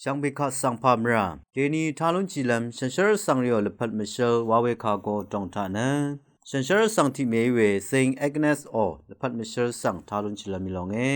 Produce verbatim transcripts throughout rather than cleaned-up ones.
Shvngbe kaq svng pà mvrà kèní tá lúnshìlv́m shànshér svng rìò lvpat mvshǿl wa we kà go dòng taq nø shànshér svng tiq mèí we Saint Agnes ò lvpat mvshǿl svng tá lúnshìlv́m í lónge.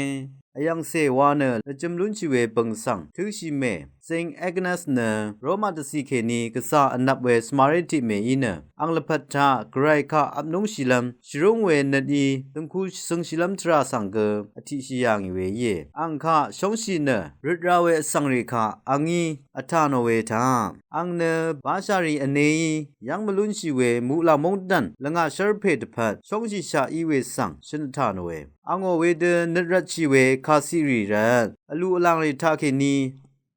Vyv̀ngcè wa nø lvjø̄m lúnshì we bø̀ng svng tǿshì mè Saint Agnes nø Roma dvcì kèní gvzà vnvp we svmaré tiq mèí nø ang lvpat taq Gvray kaq vpnúngshìlv́m shvrúng we nøt í døngku shvzøngshìlv́m tvrà svng gø vtiqshì yà ngì we íe. Ang kaq shóngshì nø røt ra we vsvngrì kaq angí vtà nò we taq ang nø bashàrì vneí yv́ng mvlúnshì we muqlàng móngdàn lvngà shv́rpè dvpvt shóngshìshaq í we svng shøn vtà nòe. Angò wedø nøt rvtshì we kàciqrì rvt vlu vlangrì taqkèní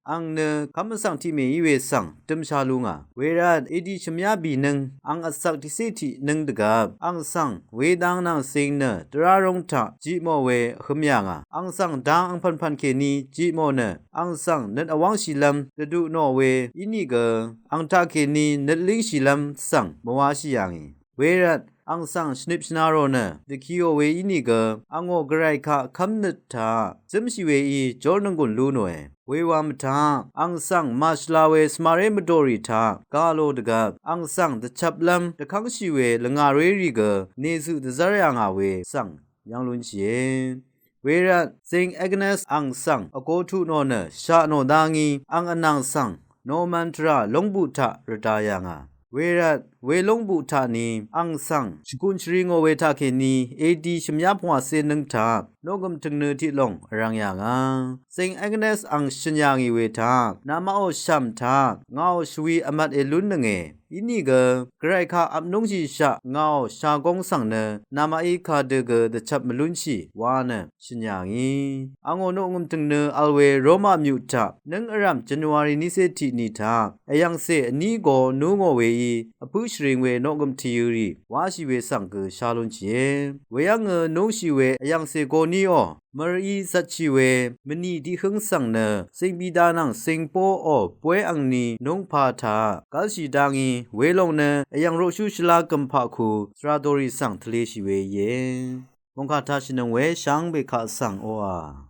ang nø kv́m vsvng tiq mèí we svng dømsha lú ngà. Wervt edi shvmyá bìnøng ang vcvk tiqcé tiqnøng dvgvp ang svng wedang nvng cing nø dvrá róng taq jiqmò we vhø̄m yà ngà. Ang svng dang angpv̀npv̀n kèní jiqmò nø ang svng nøt vwv́ngshìlv́m dvdu nò we ínìgø ang taqkèní nøt língshìlv́m svng mvwáshì yà ngì. Wervt ang svng shvnip shvnarò nø dvkiò we ínìgø angò Gvray kaq kv́mnøt taq zǿmshì weí jórnònggùn lú nòe. Wewa mvtaq ang svng màshvla we svmaré mvdòrì taq gà lò dvgvp ang svng dvchvplv́m dvkv́ngshì we lvngàré rì gø nèzøq dvzv́r yà ngà we svng yv́ng lúnshìe. Wervt Saint Agnes ang svng vgo tuq nò nø shaq nò dá ngí ang vnàng svng Norman tvrà lóngbuq taq rvda yà ngà. Wervt we lóngbuq taq ni ang svng shvgùn shvri ngò we taqkèní edi shvmyá pungwàcé nǿng taq noqgø̀m tø̀ngnø tiq lòng vrvng yà ngà. Saint Agnes ang shø̀n yà ngì we taq namaqò shv̀m taq ngàò shvwi vmat èlúnnønge. Inìgø Gvray kaq vpnúngshìshaq ngàò shagóng svng nø namaqí kadø gø dvchvp mvlúnshì wa nø shø̀n yà ngì. Angò noqngø̀m tø̀ng nø vl we Roma myuq taq nǿng vrv̀m January nícé tiq ni taq vyv̀ngcè vní go nú ngò weí vpǿ shvring we noqngø̀m tìyø̄ rì wáshì we svng gø shá lúnshìe. Weyv́ngø núngshì we vyv̀ngcè go níò mvrìí zvtshì we mvnì tiqhǿng svng nø Saint Peter nvng Saint Paul ò bóy angni núngpā taq gv́lshì dá ngí welòng nø vyv̀ng roqshú shvlá gø̀mpaq ku svradòrì svng tvleshì we íe. Mòngkà taq shìnøng we shvngbe kaq svng oqà